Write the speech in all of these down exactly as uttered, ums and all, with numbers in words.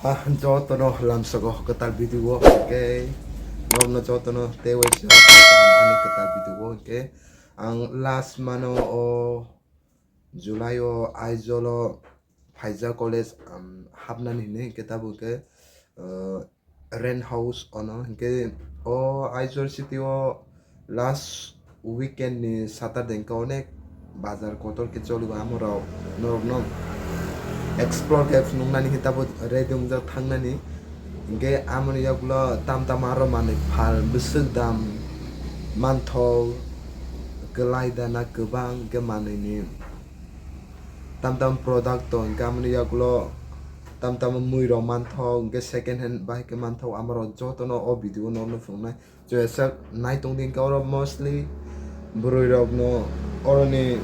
Ah, jotono lamsogo kwtal video o, hwnkhe norokno jotono tei waisa kaham ani kwtal video o, hwnkhe ang last mano o July o Aizawl o Phaijak College, um, hapnani hinwi hwnkhe tabuk khe, uh, rent house ono hwnkhe o Aizawl city o last weekend ni Saturday hwnkhe onek bazar kotor khe choligo, amorok norokno explore khe phunuknani hwnkhe tabuk ready wngjak thangnani. Hwnkhe amoni yagulo tam tam aro manwi phal bwswk dam manthok, kwlai dana kwbang hwnkhe manwini tam tam product tong hwnkhe amoni yagulo tam tam mui rok manthok hwnkhe second hand bahai khe manthok, amorok jotono o video o norokno phunuknai. Chuyasak nai tongdi hwnkhe oro mostly bwrwi rokno oroni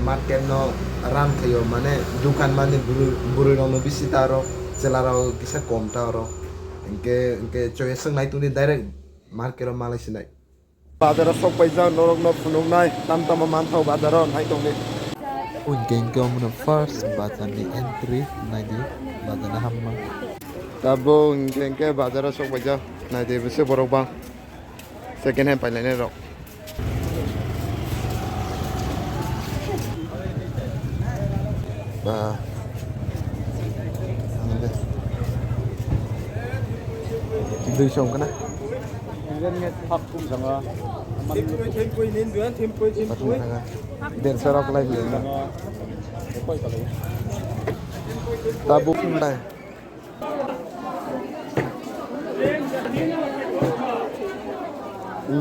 market no run khaio, mane dukan mani bwrwi, bwrwi rokno bisi ta rok chwla rok kisa kom ta oro. Hwnkhe, hwnkhe chuyasak nai tongdi direct market o malai sinai. Bazar o sok paijak norokno phunuknai tam tamo manthok bazar o nai tongdi. Hwnkhe hwnkhe omono first bazar ni entry naidi bazar ni hamma. Tabuk hwnkhe hwnkhe bazar o sok paijak naidi bisi borok bang. Second hand pailainai rok. Ba. Duiso wngkha na? Pathum thanga. Derso rok lai philai na. Tabuk wngkha.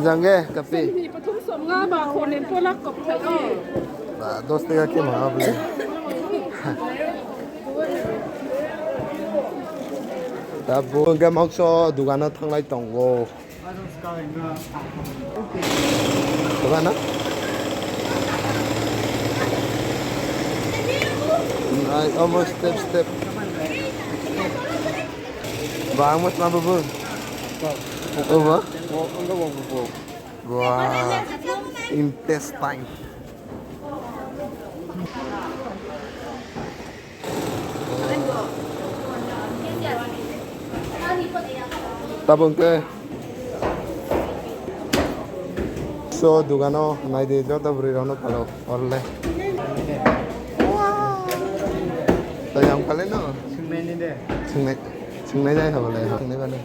Jangge kapi. Sini pathum som nga ba khonen polak kop thai. Ba, dos taka khe ma abli. Tabuk hwnkhe mokso dugano thanglai tongo. Dugano? Nai, omo step, step. Ba, ang mas ma bubu. Obo? Wah, intestine. Tabuk hwnkhe so dugano naidi joto bwrwi rokno palo orle. Tei ang phalino? Swngnai ni de. Swngnai, swngnai jai habo le, swngnai bani.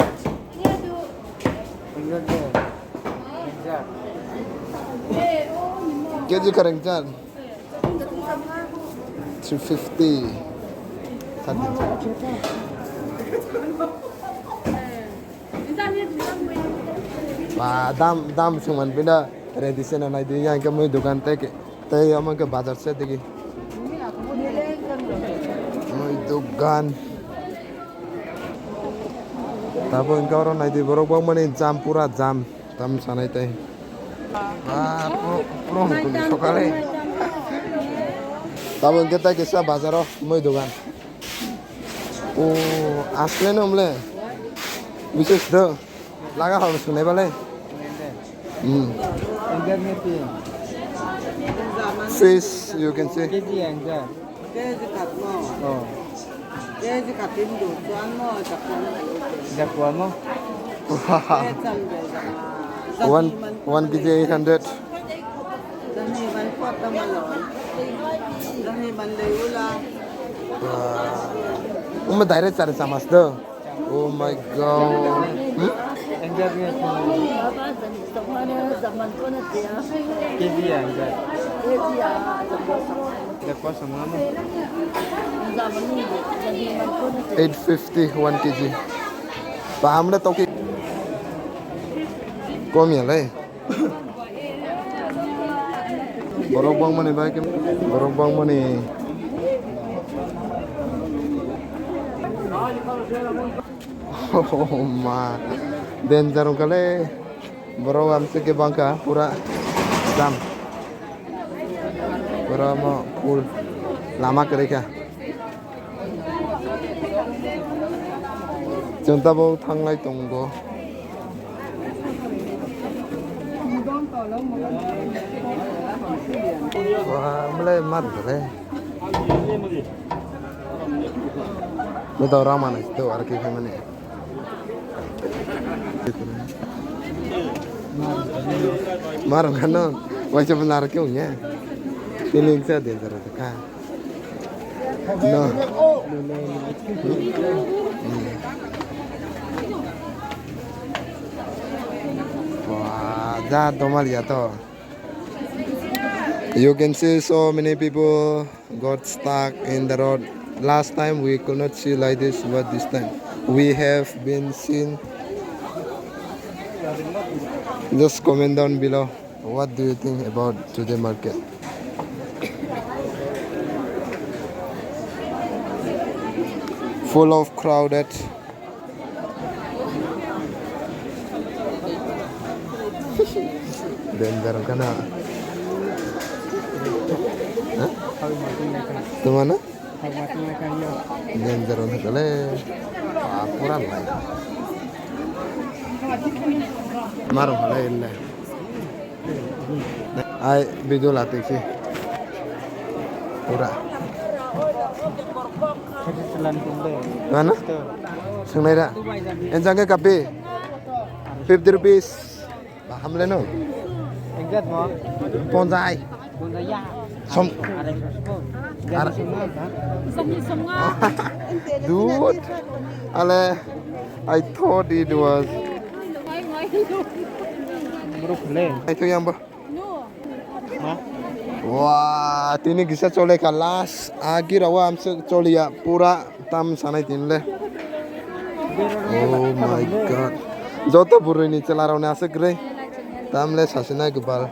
K G karang chan. Three fifty. Ba, dam, dam sungman pina ready se na nai di, yang ke mui dukan te ke, te ama ke bazar se digi. Mui dukan. Tabo hwnkhe oro naidi borok bangmani jam, pura jam, tam sanai tai. Ah, pro, pro hwnkhe sokale. Tabo hwnkhe tai kisa bazaro mui dogan. O, asle no mle. Bises do. Laga hal sunai bale. Hmm. Fish, you can see. K G ang ja. K G katmo. Oh. K G katim do, chuan mo, chakwan mo. Jakwa mo? K cham do, jama. One, one K G eight hundred. Jani man pot da malo. Jani man le ula. Wow. Uma direct chari chamas do. Oh my God. Hmm? Enjoy me. K G ya, enjoy. Eight fifty one K G. Ba, hamle toki. Kom ya le. Borok bangmani bai khe, borok bangmani. Oh ma, danger wngkha le. Borok amswk khe bangkha pura jam. Pura mo full lama kwrwi kha. Chwng tabuk thanglai tongo. Wah, belai mar belai. Bo to rang manai to, aro khe khaimani. Marwng khano, waisa bo naro khe wngya. Tini wngsa danger kha. No. Wah, ja domal ya to. You can see so many people got stuck in the road. Last time we could not see like this, but this time we have been seen. Just comment down below. What do you think about today market? Full of crowded. Danger kana? Hah? Tumana? Danger on thakale. Ah, pura lai. Maro halai ille. Ai video la teki. Pura. Mana? Sengnaira. Enjang ke kapi. Fifty rupees. Ba hamle no. Exact mo. Ponjai. Ponjai ya. Som. Are. Ar- Dude. Ale. I thought it was. Bro, khule. I thought yang ba. Wah, tini kisa chole ka last. Agi rawa amse choliya pura tam sanai tinle. Oh my God. Joto burui ni chela rao ni aswk rei. Tamle sasina gubal.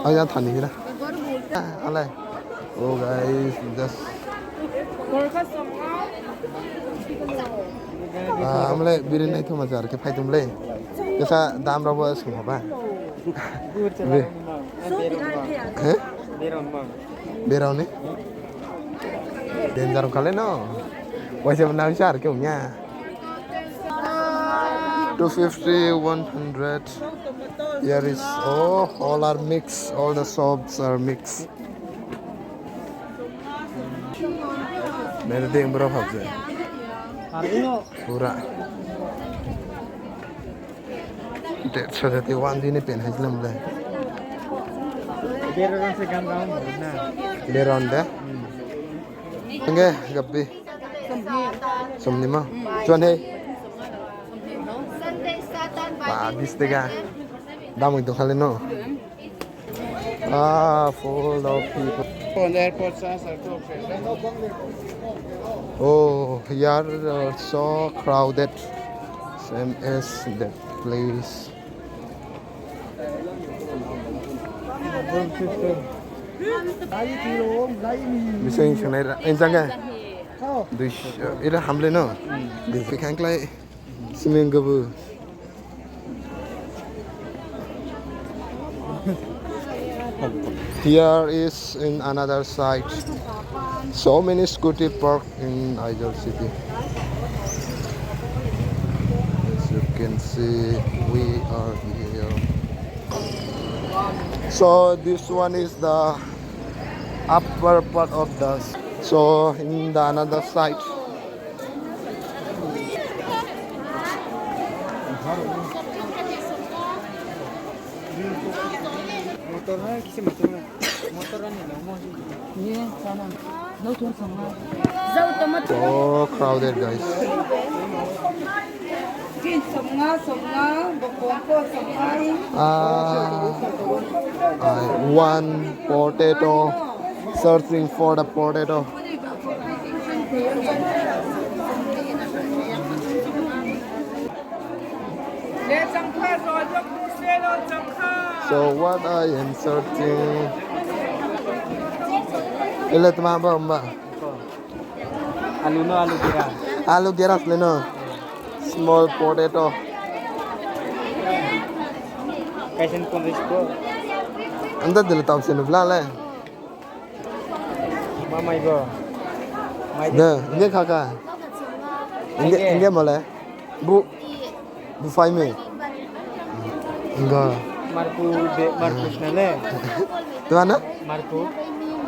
Aya thani hira. Ale. Oh guys, just. Ah, amle birin nai thoma jar ke phai tumle. Kesa dam rabo sung haba. Be. He? Berao ni? Danger kale no. Waisa nang sar ke unya. Two fifty, one hundred. Here is, oh, all are mixed. All the shops are mixed. Nere ding bro habje. Pura. Dead so that one dini pen hai lam le. Beron se gam gam na. Beron da. Nge gabbi. Somni ma. Chuan he. Ba, bis tega. Damwi tong khale no. Ah, full of people. On airport, sir, sir, okay. Oh, here are so crowded, same as that place. Bising sanai ra, enjang ga? Duish, ira hamle no? Duish khang klai. Siming gabu. Here is in another side. So many scooty parked in Aizawl city. As you can see, we are here. So this one is the upper part of the. So in the another side. So crowded, guys. Ah, I want potato, searching for the potato. So what I am searching? Ile tma ba, ba. Alu no, alu gera. Alu gera sle no. Small potato. Kaisen ponchas ko. Anda dile tau se nubla le. Ma mai bo. Mai de, nge kha kha. Nge, nge mole. Bu, bu fai me. Nga. Marku de, Markus na le. Tuma no? Marku.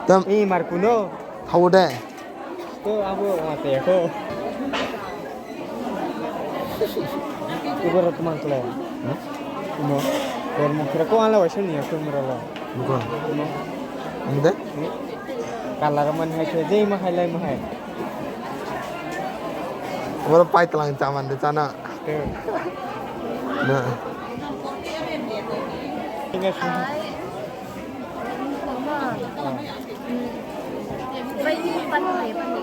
Tam. I Marku no. Thawo de. To abo mate ko. Ibo rok mang kle. Mo. Kor mo kira ko ala waisa ni ko mura la. Bukan. Mo. Ang de? Kalar man hai se, jai ma hai lai ma hai. Oro pai tlang chaman de chana. Te. Na. Tinggal sini. Bai ni pan ni pan ni.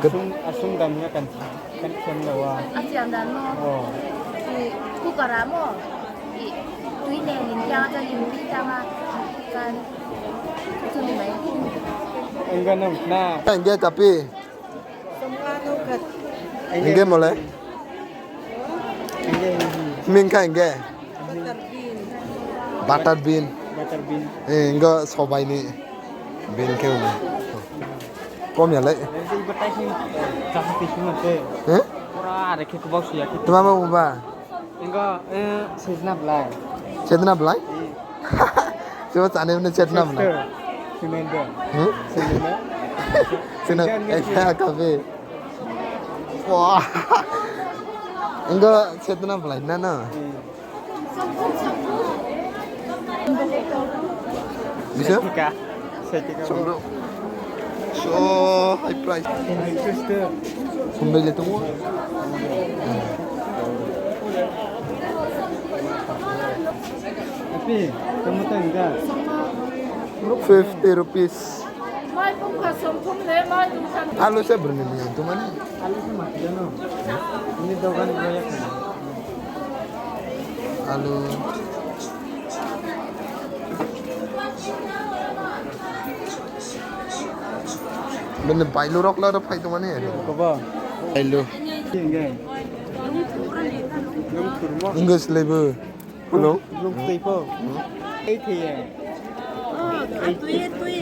Asung, asung damnya kan. Kan khem lawa. Achi ang dan mo. Oh. Ku kara mo. I, tui ne ning yang aja ning kita ma. Kan. Suni mai. Enggak nam na. Enggak tapi. Enggak mulai. Enggak. Mingka enggak. Butter bean. Butter bean. Eh, enggak sobai ni. Bean ke. Kom ya lai. Eh? Tuma ma uba. Ingo, eh, sejna belai. Sejna belai? Coba tani mana sejna belai. Sejna. Hmm? Sejna. Sejna. Eh, kafe. Wah. Ingo sejna belai na na. Bisa? Saitika. Saitika. Songdo. So high price. Songdo le tongo. Tapi, kamu tahu enggak? Fifty rupees. Mai pung kha som thum le mai du khan. Alu se bruni ni yang tu mana? Alu se mati jano. Ini dogan raya kan. Alu. Bini bailu rok la phai tongmani. Kobo? Bailu. Enggak. English lebu. Hello. Lung tei po. Ei thei ya. Tui, tui, tui.